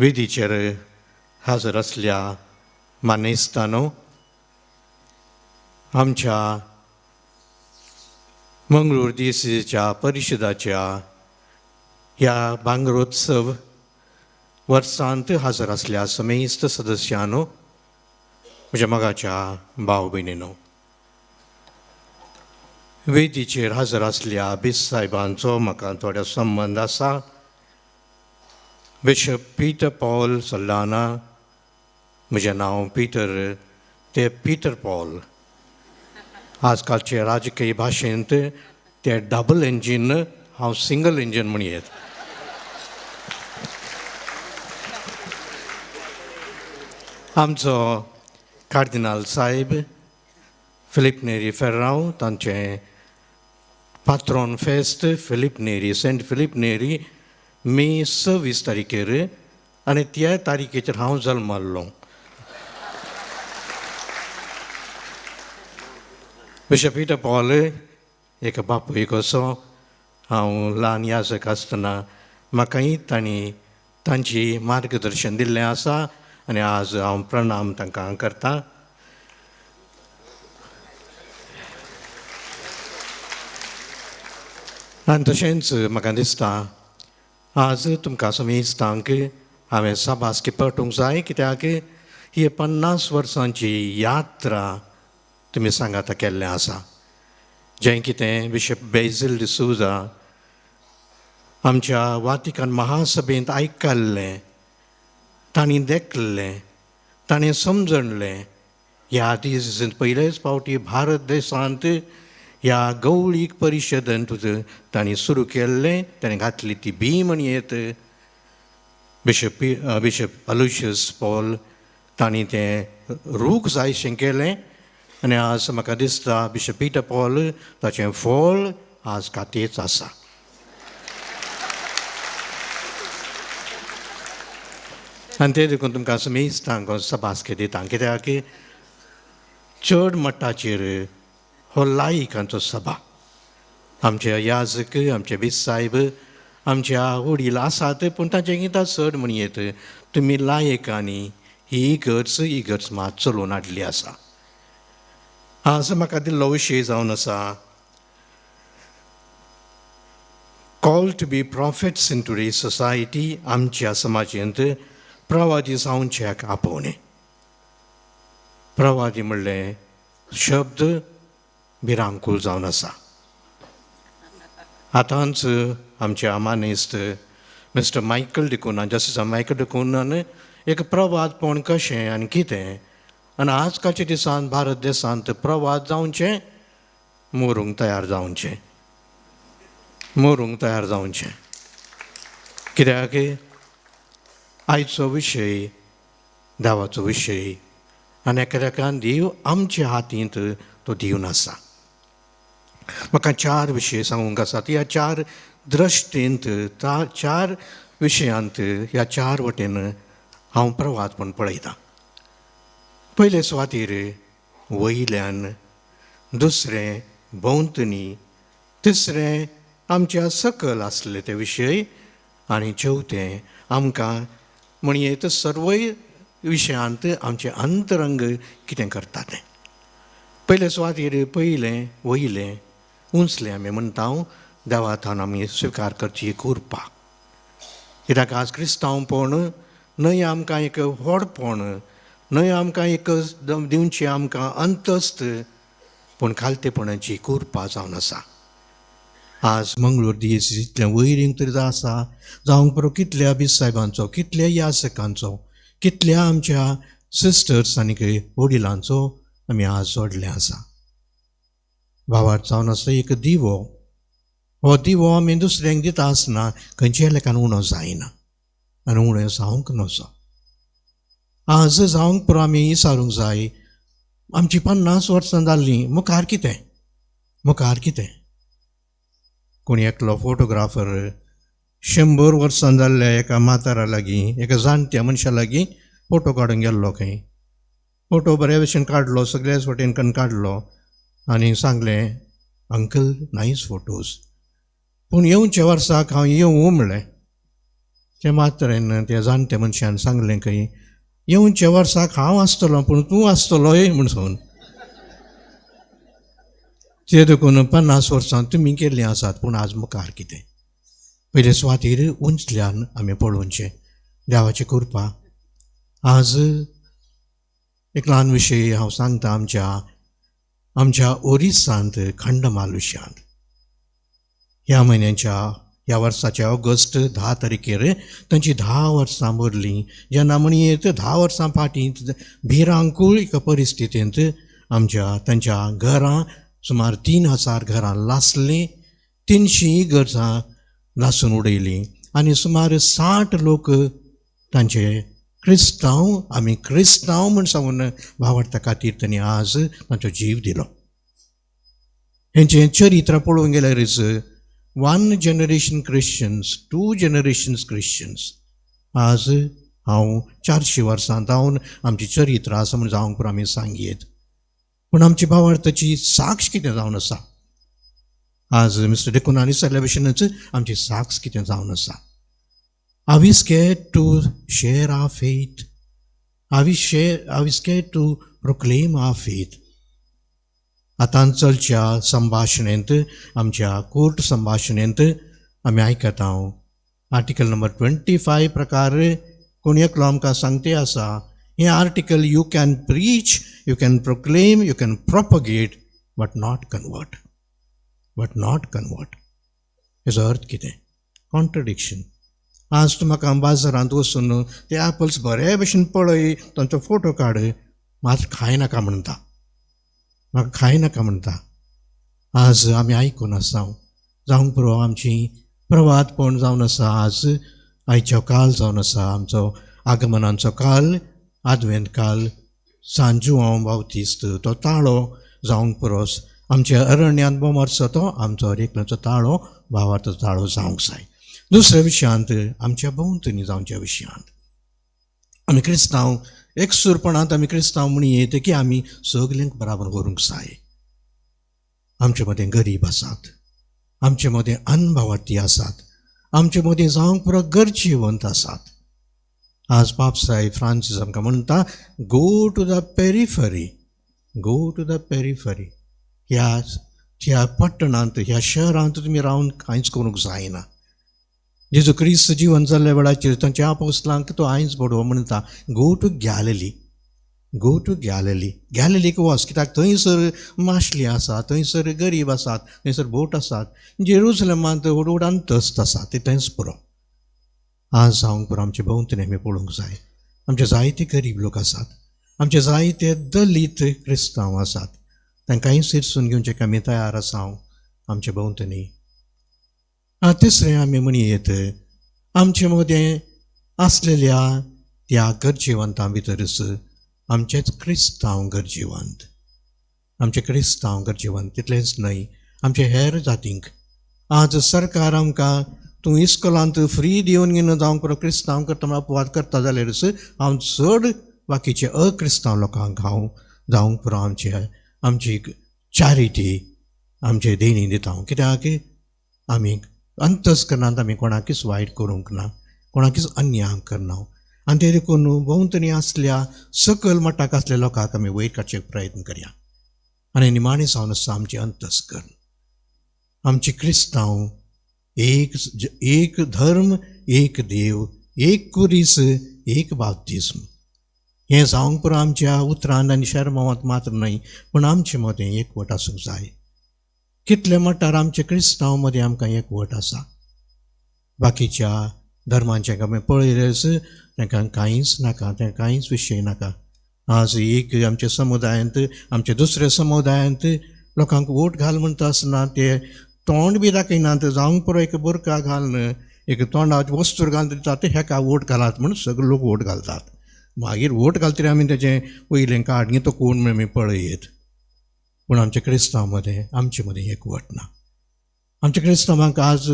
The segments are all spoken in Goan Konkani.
वेदीचेर हाजर आसल्या मानेस्तानो, आमच्या मंगळूर दिसेच्या परिशदाच्या ह्या भांगरोत्सव वर्सांत हजर आसल्या समेस्त सदस्यांनो, म्हज्या मोगाच्या भाव भयणीनो, वेदीचेर हजर आसल्या बिस साहेबांचो म्हाका थोडो संबंद आसा. बिशप पीटर पॉल सल्लाना, म्हजें नांव पीटर, ते पीटर पॉल. आजकालचे राजकीय भाशेंत ते डबल इंजीन, हांव सिंगल इंजीन म्हणयेत. आमचो कार्दिनाल साहेब फिलीप नेरी फेर्रांव, तांचें पात्रोन फेस्त Philip Neri, saint Philip Neri, May 26 तारखेर, आनी त्या तारखेचेर हांव जल्मल्लो. बिशप पीटर पॉल एक बापूय कसो, हांव ल्हान याजक आसतना म्हाकाय तांणी तांची मार्गदर्शन दिल्लें आसा आनी आज हांव प्रणाम तांकां करता. आनी तशेंच म्हाका दिसता आज तुमकां समेस्तांक हांवें साबासकी पटूंक जाय, कित्याक ही 50 वर्सांची यात्रा तुमी सांगाता केल्लें आसा. जें कितें बिशप बेझील डिसोजा आमच्या वातिकान महासभेंत आयकल्लें, तांणी देखलें, ताणें समजणलें. ह्या दीस पयलेच फावटी भारत देशांत ह्या गौळीक परिशदेंत तांणी सुरू केल्लें, ताणें घातली ती बी म्हणयेत. बिशप अलोशियस पॉल तांणी तें रूख जायशें केलें आनी आज म्हाका दिसता बिशप पीटर पॉल ताचें फळ आज कातेच आसा. आनी तें देखून तुमकां समेस्तांक सबासके दिता, कित्याक चड मठाचेर हो लायकांचो सभा. आमचे याजक, आमचे बीस साहेब, आमच्या वडील आसात, पूण तांचे गितां चड म्हणयेत तुमी लायकांनी ही इगर्ज मात चलोवन हाडली आसा. आज म्हाका दिल्लो विशय जावन आसा call to be prophets in today society. आमच्या समाजेंत प्रवादी जावच्याक आपोवणें. प्रवादी म्हणलें शब्द भिरांकूळ जावन आसा. आतांच आमच्या मानेस्त मिस्टर मायकल डिकोना, जस्टीस मायकल डिकोनान एक प्रवादपण कशें आनी कितें, आनी आजकालच्या दिसान भारत देशांत प्रवाद जावचें, मरूंक तयार जावचें, मरूंक तयार जावचें. कित्याक आयचो विशय देवाचो विशय आनी एकान देव आमच्या हातींत तो दिवन आसा. म्हाका 4 विशय सांगूंक आसात. ह्या 4 दृश्टींत, 4 विशयांत, ह्या 4 वटेन हांव प्रवाद म्हूण पळयतां. पयले सुवातेर वयल्यान, दुसरें भोंवतणी, तिसरें आमच्या सकल आसले ते विशय, आनी चवथें आमकां म्हणयेत सर्वय विशयांत आमचें अंतरंग कितें करता तें. पयले सुवातेर पयलें वयलें उंचलें आमी म्हणटा देवा थावन आमी स्विकार करची कृपा. कित्याक आज क्रिस्तांवपण न्हय आमकां एक व्हडपण, न्हय आमकां एक दिवची आमकां अंतस्त, पूण खालतेपणाची कृपा जावन आसा. आज मंगळूर दीस इतलें वयर तरी आसा जावंक पुरो कितल्या बीस साहेबांचो, कितल्या यासकांचो, कितल्या आमच्या सिस्टर्स आनी वडिलांचो आमी आज जोडले आसा. भावार्थ जावन आसा एक दिवो. हो दिवो आमी दुसऱ्यांक दिता आसना खंयच्याय लेखान उणो जायना आनी उणें जावंक नजो. आज जावंक पुरो आमी विचारूंक जाय, आमची 50 वर्सां जाल्लीं, मुखार कितें, मुखार कितें. कोणी एकलो फोटोग्राफर 100 वर्सां जाल्ल्या एका म्हातारा लागीं, एका जाणट्या मनशा लागीं फोटो काडूंक गेल्लो खंय. फोटो बऱ्या भशेन काडलो, सगळ्याच वटेन कन्न काडलो आनी सांगलें, अंकल नायस फोटोज, पूण येवच्या वर्साक हांव येवं म्हणलें. ते मात्रेन त्या जाणट्या मनशान सांगलें खंय, येवच्या वर्साक हांव आसतलो पूण तूं आसतलोय म्हूण सांगून. ते देखून 50 वर्सां तुमी केल्लीं आसात, पूण आज मुखार कितें? पयले सुवातेर उंचल्यान आमी पळोवचें देवाची कृपा. आज एक ल्हान विशय हांव सांगता. आमच्या आमच्या ओरिसांत खंडमाल विशयांत ह्या म्हयन्याच्या ह्या वर्साच्या ऑगस्ट 10 तारखेर तांची 10 वर्सां भरलीं. जेन्ना म्हणयेत 10 वर्सां फाटीं भिरांकूळ एका परिस्थितींत आमच्या तांच्या घरां सुमार 3000 घरां लासलीं, 300 गरजां लासून उडयलीं आनी सुमार 60 लोक तांचे क्रिस्तांव, आमी क्रिस्तांव म्हूण सांगून भावार्था खातीर तांणी आज तांचो जीव दिलो. हेंचें चरित्र पळोवंक गेल्यारच 1 generation Christians, 2 generations Christians. आज हांव 400 वर्सां जावन आमची चरित्र आसा म्हूण जावंक पुरो आमी सांगयेत, पूण आमची भावार्थाची साक्ष कितें जावन आसा? आज मिस्टर डिकुन्हानी सांगल्या भशेनच आमची साक्ष कितें जावन आसा? Are we scared to share our faith? Are we scared to proclaim our faith? आतां चलच्या संभाशणेंत, आमच्या कोर्ट संभाशणेंत आमी आयकता आर्टिकल नंबर 25 प्रकार कोण एकलो आमकां सांगते आसा, हें article you can preach, you can proclaim, you can propagate, but not convert, but not convert. हेजो अर्थ कितें? कॉन्ट्रडिक्शन. आज तूं म्हाका बाजारांत वचून ते एपल्स बरे भशेन पळय, तांचो फोटो काड, मात खायनाका म्हणटा, म्हाका खायनाका म्हणटा. आज आमी आयकून आसा, जावंक पुरो आमची प्रवादपण जावन आसा. आज आयचो काल जावन आसा आमचो आगमनाचो काल, आदवेंत काल. सांजुआंव बावतिस्त तो ताळो जावंक पुरोस आमच्या अरण्यांत बोमर्सो तो आमचो हर एकल्याचो ताळो भावार्थो ताळो जावंक जाय. दुसऱ्या विशयांत, आमच्या भोंवतणी जावच्या विशयांत, आमी क्रिस्तांव एकसूरपणांत आमी क्रिस्तांव म्हण येता की आमी सगल्यांक बराबर व्हरूंक जाय. आमचे मदें गरीब आसात, आमचे मदें अनभावार्थी आसात, आमचे मदें जावंक पुरो गरजेवंत आसात. आज पाप साहेब फ्रांसीस आमकां म्हणटा, go to the periphery, go to the periphery. ह्या ह्या पट्टणांत, ह्या शहरांत तुमी रावन कांयच करूंक जायना. जेजू क्रिस्त जिवन जाल्ल्या वेळाचेर तांच्या आपोस्लांक तो आयज बडोव म्हणटा, go to Galilee, go to Galilee. गॅलिलीक वच, कित्याक थंयसर माशली आसा, थंयसर गरीब आसात, थंयसर बोट आसात. जेरुजलमांत व्हड व्हड अंतस्त आसा, तितलेंच पुरो. आज जावंक पुरो आमचे भोंवतणी आमी पळोवंक जाय. आमचे जायते गरीब लोक आसात, आमचे जायते दलीत क्रिस्तांव आसात, तांकांय शिरसून घेवचें आमी तयार आसा आमचे भोंवतणी. तिसरें आमी म्हणयेत, आमचे मदें आसलेल्या त्या गरजेवंतां भितरच आमचेच क्रिस्तांव गरजेवंत, आमचे क्रिस्तांव गरजेवंत. तितलेंच न्हय, आमचे हेर जातींक आज सरकार आमकां तूं इस्कोलांत फ्री दिवन घेवन जावंक पुरो क्रिस्तांव करता म्हण अपवाद करता जाल्यारच हांव चड बाकीचे अक्रिस्तांव लोकांक हांव जावंक पुरो आमची आमची चॅरिटी, आमचे देणी दिता. कित्याक आमी अंतस्करणांत आमी कोणाकूच वायट करूंक ना, कोणाकूच अन्याय करना. आनी ते देखून भोंवतणी आसल्या सकयल मठाक आसल्या लोकांक आमी वयर काडचे प्रयत्न करया. आनी निमाणें जावन आसा आमचें अंतस्करण, आमचे क्रिस्तांव एक, एक धर्म, एक देव, एक कुरीस, एक बाप्तिज्म. हें जावंक पुरो आमच्या उतरान आनी शेरमांवांत मात्र न्हय, पूण आमचे मदें एकवट आसूंक जाय. कितले मठार आमचे क्रिस्तांव मदें आमकां एकवट आसा? बाकीच्या धर्मांचें आमी पळयल्यार तांकां कांयच नाका, तांकां कांयच विशय नाका. आज एक आमच्या समुदायांत, आमच्या दुसऱ्या समुदायांत लोकांक वोट घाल म्हणटा आसतना ते तोंड बी दाखयनात. जावंक पुरो एक बुरका घालून, एक तोंडाक वस्तूर घालून दितात, ते हेका वोट घालात म्हूण सगळे लोक वोट घालतात. मागीर वोट घालतकीर आमी तेजें वयलें कार्ड न्ही तो कोण म्हूण आमी पळयत. पूण आमच्या क्रिस्तांव मदें, आमचे मदें एकवट ना. आमच्या क्रिस्तांवांक आज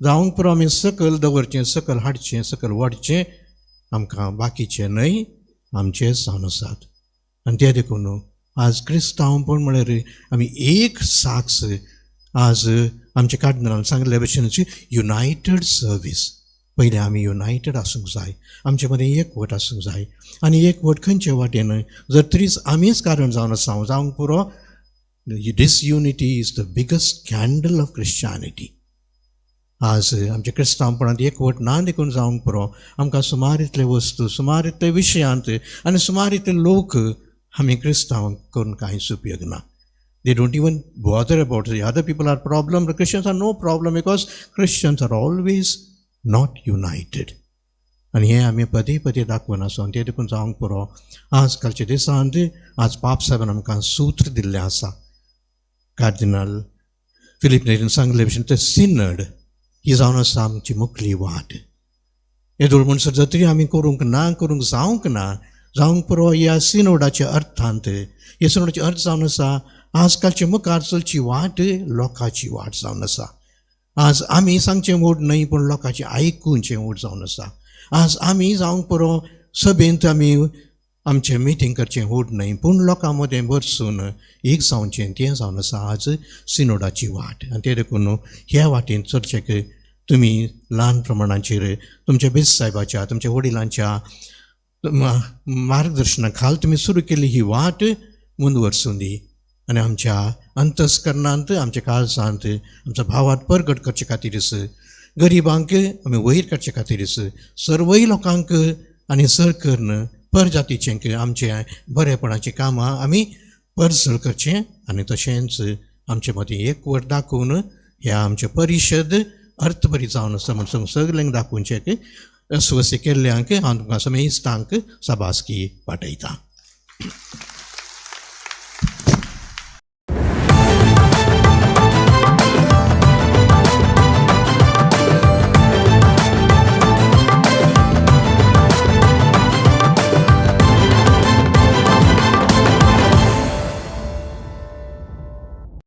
जावंक पुरो आमी सकयल दवरचें, सकयल हाडचें, सकयल वाडचें. आमकां बाकीचें न्हय, आमचेच जावन आसात. आनी ते देखून आज क्रिस्तांवपण म्हळ्यार आमी एक साक्ष. आज आमच्या कार्डिनलान सांगल्या भशेन युनायटेड सर्वीस. पयलीं आमी युनायटेड आसूंक जाय, आमचे मदीं एकवट आसूंक जाय. आनी एकवट खंयचे वाटेन जर तरीच आमीच कारण जावन आसा जावंक पुरो. Disunity is the biggest scandal of Christianity. आज आमच्या क्रिस्तांवपणांत एकवट ना देखून जावंक पुरो. आमकां सुमार इतले वस्तू, सुमार इतले विशयांत आनी सुमार इतले लोक आमी क्रिस्तांव करून कांयच उपयोग ना. They don't even bother about the other people are problem. The Christians are no problem because Christians are always not united. आनी हें आमी पदे पदे दाखोवन आसा. तें देखून जावंक पुरो. आज कालच्या दिसांत आज पाप साहेबान आमकां सूत्र दिल्लें आसा. कार्दिनाल फिलीप नेरीन सांगले भशेन ते सिनड ही जावन आसा आमची मुखली वाट. येदोळ म्हणसर जर आमी करूंक ना, करूंक जावंक ना, जावंक पुरो. ह्या सिनोडाच्या अर्थांत, ह्या सिनोडाचे अर्थ जावन आसा आजकालचे मुखार चलची वाट लोकांची वाट जावन आसा. आज आमी सांगचें वोट न्हय, पूण लोकांचें आयकुचें वोट जावन आसा. आज आमी जावंक पुरो सभेंत आमी आमचें मिटींग करचें वोट न्हय, पूण लोकां मदें बसून एक जावचें तें जावन आसा आज सिनोडाची वाट. आनी तें देखून ह्या वाटेन चलचें तुमी ल्हान प्रमाणाचेर तुमच्या बेस साहेबाच्या, तुमच्या वडिलांच्या मार्गदर्शना खाल तुमी सुरू केल्ली ही वाट मुंदवर्सून दी. आनी आमच्या अंतस्करणांत, आमच्या काळजांत आमच्या भावात परगट करचे खातीरच, गरिबांक आमी वयर काडचे खातीरच, सर्वय लोकांक आनी सर करून परजातीचें आमचें बरेपणाचीं कामां आमी परजळ करचें. आनी तशेंच आमचे मदीं एकवट दाखोवन ह्या आमचे परिशद अर्थबरी जावन आसा म्हण सगल्यांक दाखोवचें अस्वस्थ केल्ल्यांक हांव तुमकां समेस्तांक साबासकी वाटयतां.